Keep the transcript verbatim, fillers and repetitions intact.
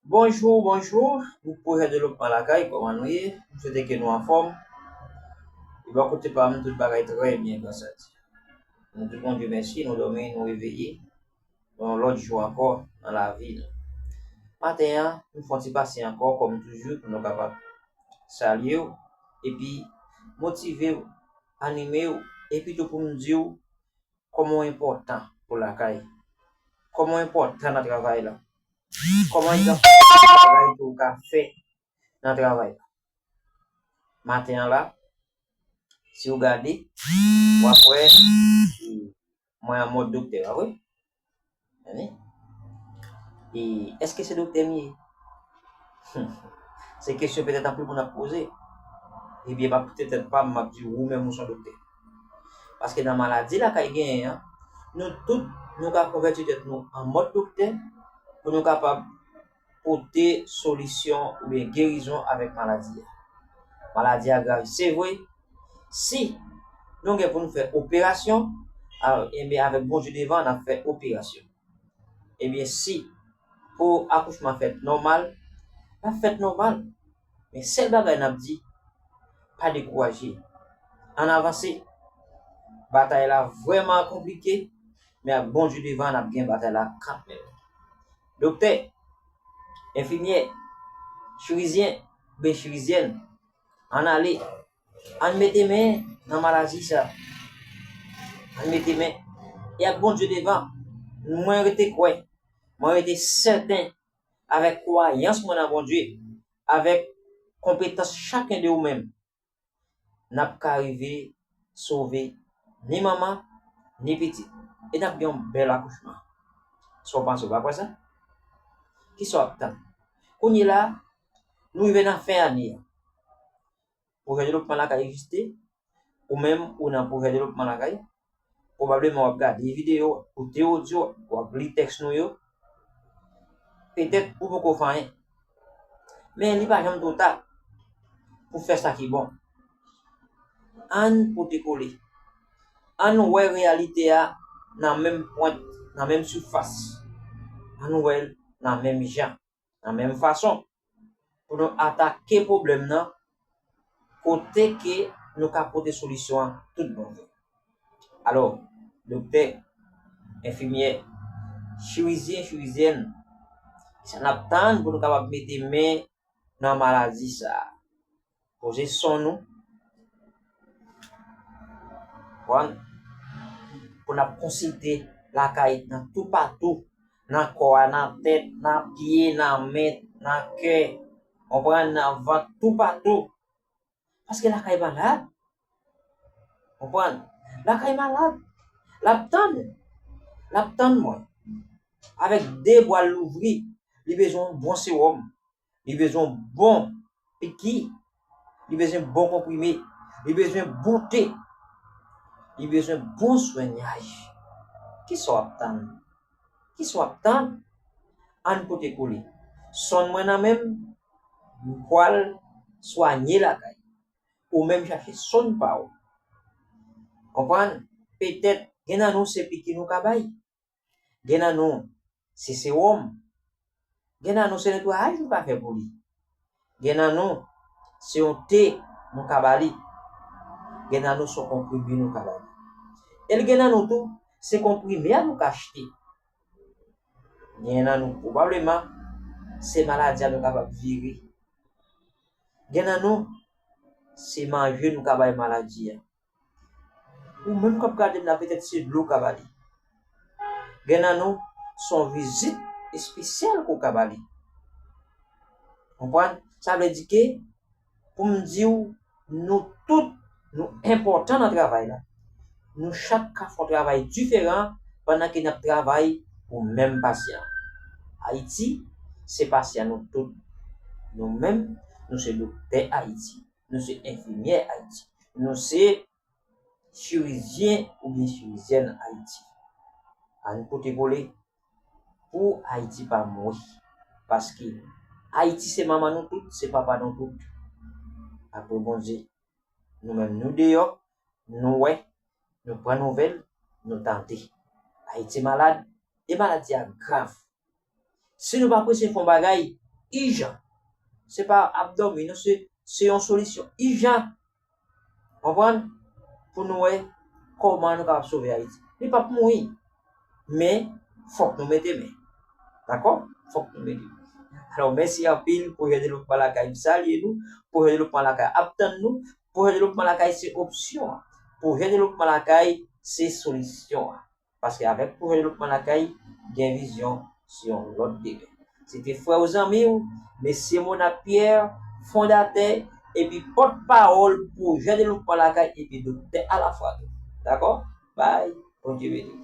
Bonjou, bonjou, gwoup Pwojè Devlopman Lakay, kòman nou ye? M swete ke nou anfòm. E bò kote pa m, tout bagay trè byen, gras a Dye. Nou di Bondye mèsi, nou dòmi, nou reveye. Yon lòt jou ankò nan lavi nou. Maten an, nou fè yon ti pase ankò, kòm toujou, pou nou kapab salye w, epi motive w, anime w, epi tou pou m di w kòman w enpòtan pou lakay, kòman w enpòtan nan travay la, kòman egzanp bagay ke w ka fè nan travay la. Maten an la, si w gade, w ap wè, mwen an mòd doktè, pa vre? Tande? E èske se doktè m ye? Se kesyon petèt anpil moun ap poze. Ebyen, m ap pote tèt pa m, m ap di ou menm ou se yon doktè. Paske nan maladi lakay genyen an, nou tout, nou ka konvèti tèt nou an mòd doktè pou nou kapab pote solisyon oubyen gerizon avèk maladi a. Maladi a grav, se vre. Si nou gen pou nou fè operasyon, a, ebyen, avèk Bondye devan, n ap fè operasyon. Ebyen, si pou akouchman fèt nòmal, l ap fèt nòmal. Men sèl bagay n ap di, pa dekouraje. Ann avanse. Batay la vrèman konplike, men ak Bondye devan, n ap gen batay la kanmenm. Doktè, enfimyè, chirizyen, oubyen chirizyèn, ann ale. Ann mete men nan maladi sa. Ann mete men. E ak Bondye devan, mwen rete kwè, mwen rete sèten avèk kwayans mwen nan Bondye, avèk konpetans chaken de ou menm, n ap ka rive sove ni manman, ni pitit. E n ap gen yon bèl akouchman. Sa w panse, w pa kwè sa? Kisa w ap tann? Kounye la, nou rive nan fen ane a. Pwojè Devlopman Lakay egziste. Ou menm, ou nan Pwojè Devlopman Lakay. Pwobableman, w ap gade videyo, koute odyo, w ap li tèks nou yo. Petèt ou poko fè anyen. Men li pa janm twò ta pou fè sa ki bon. Ann pote kole. Ann wè reyalite a nan menm pwent, nan menm sifas. Ann wè l nan menm jan, nan menm fason, pou nou atake pwoblèm nan kote ke nou ka pote solisyon an tout bon vre. Alò, doktè, enfimyè, chirizyen, chirizyèn, sa n ap tann pou nou kapab mete men nan maladi sa a? Poze son nou. Konprann? Pou n ap konsilte lakay nan toupatou, nan kò a, nan tèt, nan pye, nan men, nan kè, konprann, nan vant, toupatou. Paske lakay malad. Konprann? Lakay malad. L ap tann. L ap tann mwen. Avèk de bra l louvri, li bezwen yon bon sewòm. Li bezwen bon piki. Li bezwen bon konprime. Li bezwen bon te. Li bezwen bon swenyaj. Kisa w ap tann? Kisa w ap tann? Ann pote kole. Sonn mwen nan men m, m pral swanye lakay. Ou menm chache sonn pa w. Konprann? Petèt, gen nan nou se piki nou ka bay. Gen nan nou, se sewòm. Gen nan nou, se netwayaj nou ka fè pou li. Gen nan nou, se yon te nou ka ba li. Gen nan nou, se yon konprime nou ka ba li. E gen nan nou tou, se konprime a nou ka achte. Gen nan nou, pwobableman, se maladi a nou kapab vire. Gen nan nou, se manje nou ka bay maladi a. Ou menm k ap gade m la, petèt se dlo w ka ba li. Gen nan nou, se yon vizit espesyal ke w ka ba li. Konprann? Sa vle di ke, pou m di w, nou tout, nou enpòtan nan travay la. Nou chak ka fè yon travay diferan pandan ke n ap travay pou menm pasyan. Ayiti, se pasyan nou tout. Nou menm, nou se doktè Ayiti. Nou se enfimyè Ayiti. Nou se chirizyen oubyen chirizyèn Ayiti. Ann pote kole pou Ayiti pa mouri. Paske Ayiti se manman nou tout, se papa nou tout. Apre Bondye, nou menm nou deyò, nou wè, nou pran nouvèl, nou tande. Ayiti malad, e maladi a grav. Si nou pa prese fè yon bagay, ijan. Se pa ap dòmi, non, se, se yon solisyon ijan. Konprann? Pou nou wè kòman nou kapab sove Ayiti. Li p ap mouri. Men, fòk nou mete men. Dakò? Fòk nou mete men. Alò, mèsi anpil. Pwojè Devlopman Lakay, m salye nou. Pwojè Devlopman Lakay ap tann nou. Pwojè Devlopman Lakay se opsyon an. Pwojè Devlopman Lakay se solisyon an. Paske avèk Pwojè Devlopman Lakay, gen vizyon sou yon lòt demen. Se te frè w, zanmi w, mesye Monat Pierre, fondatè epi pòtpawòl Pwojè Devlopman Lakay epi doktè alafwa tou. Dakò? Bay, Bondye beni.